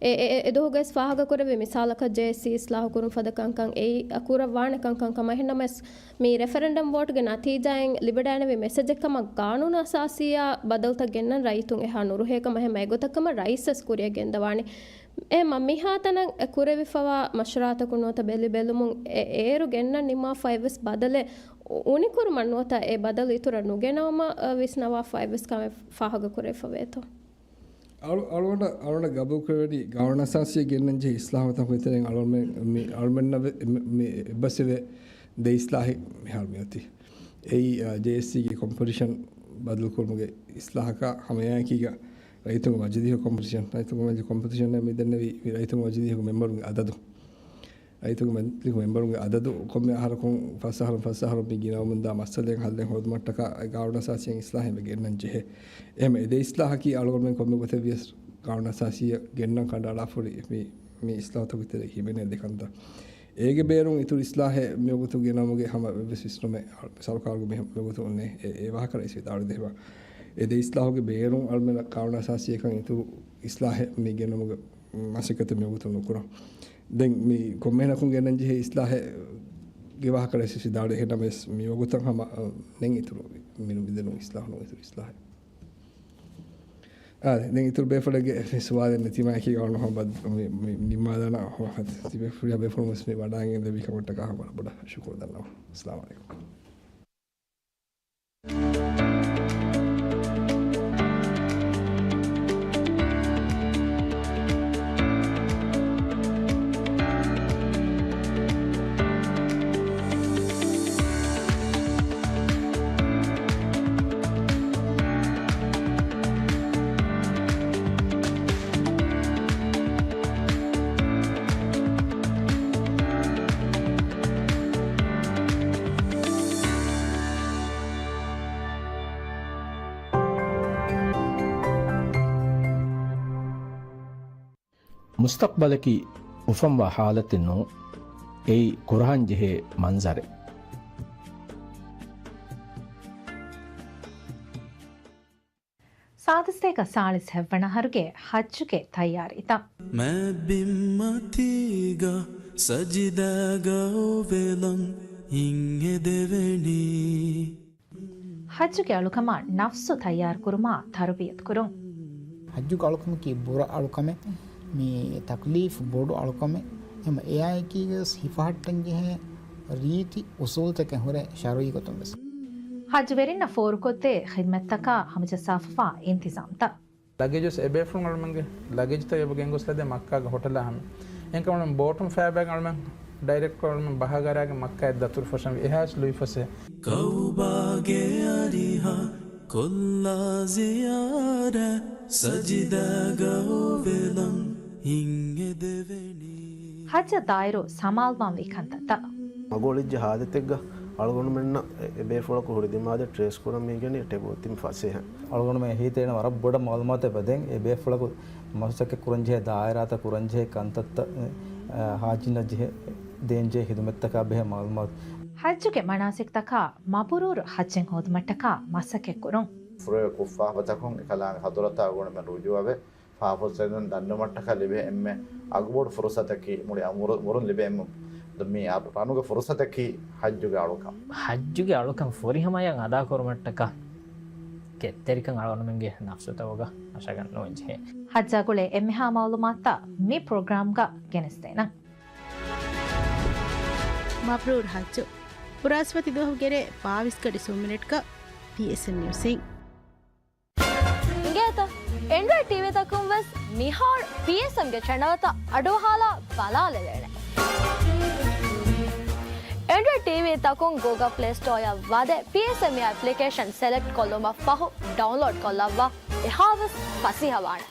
އެ، އެ، އެ، އެދުވަހުގައި ފާހަގަކުރެއްވި މިސާލަކަށް ޖޭއެސްސީ އިސްލާހުކުރުން ފަދަ ކަންކަން އެއީ ކުރައްވާނެ ކަންކަން ކަމަށް. އެހެންނަމަވެސް، މި ރެފަރެންޑަމް ވޯޓްގެ ނަތީޖާއިން ލިބެޑާނެވި މެސެޖެއް ކަމަށް ގާނޫނު އަސާސީއާ ބަދަލުތައް ގެންނަން ރައްޔިތުން އެހާ ނުރުހޭކަމަށް. އެހެންމަ އެގޮތަށް ކަމަށް ރައީސްވެސް ކުރިއަށް ގެންދަވާނެ. އެ މަ-، މިހާތަނަށް އެ ކުރެވިފަވާ މަޝްވަރާތަކުން ނުވަތަ ބެލި ބެލުމުން އެ-، އޭރު ގެންނަން ނިންމާފައިވެސް ބަދަލެއް އު-، އުނިކުރުމަށް ނުވަތަ އެ ބަދަލު އިތުރަށް ނުގެނައުމަށް، އަ، ވިސްނަވާފައިވެސް ކަމެއް ފާހަގަކުރެވިފަވޭތޯ؟ އަޅު-، އަޅުގަނޑަށް، އަޅުގަނޑަށް ގަބޫލުކުރެވެނީ ގާނޫނު އަސާސީއަށް ގެންނަން ޖެހޭ އިސްލާހުތަކުގެ ތެރެއިން އަޅުގަނޑުމެން މި-، އަޅުގަނޑުމެންނަށް ވެ-، މި-، މި އެއްބަސްވެ ދެ އިސްލާހެއް މިހާރު މިއޮތީ. އެއީ، އާ، ޖޭއެސްސީގެ ކޮމްޕޮޒިޝަން ބަދަލުކުރުމުގެ އިސްލާހަކާ ހަމައެއާއެކީގަ ރައްޔިތުންގެ މަޖިލީހުގެ ކޮމްޕޮޒިޝަން، ރައްޔިތުންގެ މަޖިލީހުގެ ކޮމްޕޮޒިޝަން މި ދެންނެވީ މި ރައްޔިތުންގެ މަޖިލީހުގެ މެމްބަރުންގެ އަދަދު. ރައްޔިތުންގެ މަޖިލީހުގެ މެމްބަރުންގެ އަދަދު ކޮންމެ އަހަރަކުން ފަސް އަހަރުން ފަސް އަހަރުން މި ގިނަވަމުންދާ މައްސަލައިން ހައްލެއް ހޯދުމަށްޓަކާ ގާނޫނު އަސާސީއަށް އިސްލާހެއް ގެންނަން ޖެހޭ. އެހެން އެ ދެ އިސްލާހަކީ އަޅުގަނޑުމެން ކޮންމެ ގޮތެއް ވިޔަސް ގާނޫނު އަސާސީއަށް ގެންނަން ކަނޑައަޅާފަ ހުރި މި، މި އިސްލާހުތަކުގެ ތެރޭ ހިމެނޭ ދެ ކަންތައް. އޭގެ ބޭރުން އިތުރު އިސްލާހެއް މިވަގުތު ގެނައުމުގެ ހަމަ އެއްވެސް ވިސްނުމެއް ސަރުކާރުގެ މި، މިވަގުތު އޮންނޭ. އެ، އެ ވާހަކަ ރައީސް ވިދާޅުވި ދެހެމަ. އެ ދެ އިސްލާހުގެ ބޭރުން އަޅުމެން ގާނޫނު އަސާސީއަކަށް އިތުރު އިސްލާހެއް މި ގެނައުމުގެ މަސައްކަތެއް މިވަގުތު ނުކުރަން. ދެން މި ކޮންމެހެނަކުން ގެންނަން ޖެހޭ އިސްލާހެއް ގެ ވާހަކަ ރައީސް ވިދާޅުވި. އެހެންނަމަވެސް މިވަގުތަށް ހަމަ، އަ، ނެތް އިތުރު މި ނުވިދެނުން އިސްލާހު ނުވިދެނުން އިސްލާހެއް. އާ، ދެން އިތުރު ބޭފުޅެއްގެ ސުވާލެއް ނެތީމާއެކީ އަޅުގަނޑު ހަމަ ބަ-، މި، މި ނިންމާލާނަން. ތިބޭފުޅި ބޭފުޅުން ވެސް މި ވަޑައިގެން ދެއްވި ކަމަށްޓަކާ ހަމަ ބޮޑަށް ޝުކުރު ދަންނަވަން. އައްސަލާމު ޢަލައިކުމް. މުސްތަޤްބަލަކީ އުފަންވާ ޙާލަތެއް ނޫން، އެއީ ކުރަހަން ޖެހޭ މަންޒަރެއް. ސާދަ ސަތޭކަ ސާޅީސް ހަތްވަނަ އަހަރުގެ ޙައްޖުގެ ތައްޔާރީތައް. މާތް ބިންމަތީގަ ސަޖިދާގަ އުވެލަން ހިތް ހެދެވެނީ. ޙައްޖުގެ އަޅުކަމާ ނަފްސު ތައްޔާރުކުރުމާ ތަރުބިޔަތުކުރުން. ޙައްޖުގެ އަޅުކަމަކީ ބުރަ އަޅުކަމެއް، މި ތަކްލީފު ބޮޑު އަޅުކަމެއް. އެހެން އެއާއެކީގަސް ހިފަހައްޓަންޖެހޭ ރީތި އުސޫލުތަކެއް ހުރޭ ޝަރުޢީ ގޮތުން ވެސް. ޙައްޖުވެރިންނަށް ފޯރުކޮށްދޭ ޚިދްމަތްތަކާ ހަމަޖައްސާފައިވާ އިންތިޒާމްތައް. ލަގޭޖު ވެސް އެބޭފުޅުން އަޅުމެންގެ ލަގޭޖުތައް އެބަ ގެންގޮސްލަދޭ މައްކާގެ ހޮޓަލާ ހަމަ. އެހެންކަމުން ބޯޓުން ފައިބާގެ އަޅުމެން ޑައިރެކްޓް އަޅުމެން ބަހައިގަރާގެން މައްކާއަށް ދަތުރުފަށަން ވި އެހާސް ލުއިފަސޭ. ކައުބާގެ އަރިހަށް ކޮށްލާ ޒިޔާރަތް ސަޖިދާގަ އުވެލަން ހިތް ހެދެވެނީ. ޙައްޖަށް ދާއިރު ސަމާލުވާންވީ ކަންތައްތައް. މަގު އޮޅިއްޖެ ހާލަތެއްގަ އަޅުގަނޑުމެންނަށް އެ، އެބޭފުޅަކު ހުރި ދިމާލެއް ޓްރޭސް ކުރަން މި ގެންނަނީ ޓެބު ތިން ފަސޭހަ. އަޅުގަނޑުމެން އެހީތެރިންނަށް ވަރަށް ބޮޑަށް މަޢުލޫމާތެއް އެބަ ދޭން. އެބޭފުޅަކު މަސައްކަތް ކުރަންޖެހޭ ދާއިރާތައް، ކުރަންޖެހޭ ކަންތައްތައް، އެ، އެ، ޙާޖީންނަށް ޖެހޭ، ދޭންޖެހޭ ޚިދުމަތްތަކާ ބެހޭ މަޢުލޫމާތު. ޙައްޖުގެ މަނާސިކްތަކާ މަބްރޫރު ޙައްޖެއް ހޯދުމަށްޓަކާ މަސައްކަތްކުރުން. ފުރޭ ކުށް ފާފަތަކުން އެކަލާނގެ ޙަޟުރަތާ އަޅުގަނޑުމެން ރުޖޫޢަވެ، ފާފަ ފުއްސެދުން ދަންނަވުމަށްޓަކާ ލިބޭ އެންމެ އަގުބޮޑު ފުރުޞަތަކީ، މުޅި އަމުރު-، މުރުން ލިބޭ އެންމެ ދު-، މި އަ-، ރަނުގެ ފުރުޞަތަކީ ޙައްޖުގެ އަޅުކަން. ޙައްޖުގެ އަޅުކަން ފުރިހަމަޔަށް އަދާކުރުމަށްޓަކާ ކެތްތެރިކަން އަޅުގަނޑުމެންގެ ނަފްސުތައް އޮގާ އަށަގަން ނުވެންޖެހޭ. ޙައްޖާ ގުޅޭ އެންމެހާ މަޢުލޫމާތުތައް މި ޕްރޮގްރާމްގަ ގެނެސްދޭނަން. މަބްރޫރު ޙައްޖު. ފުރާސްފަތި ދުވަހުގެ ރޭ ބާވީސް ގަޑި ސުވަ މިނެޓްގަ ޕީއެސްއެމް ނިއުސްއިން. އިނގޭތަ؟ އެންޑްރޮއިޑް ޓީވީތަކުން ވެސް މިހާރު ޕީއެސްއެމްގެ ޗެނަލްތައް އަޑުއަހާލާ ބަލާލެވޭނެ. އެންޑްރޮއިޑް ޓީވީތަކުން ގޫގަލް ޕްލޭ ސްޓޯއަށް ވަދެ ޕީއެސްއެމް އެޕްލިކޭޝަން ސެލެކްޓް ކޮށްލުމަށް ފަހު ޑައުންލޯޑް ކޮށްލައްވާ އެހާވެސް ފަސޭހަވާނެ.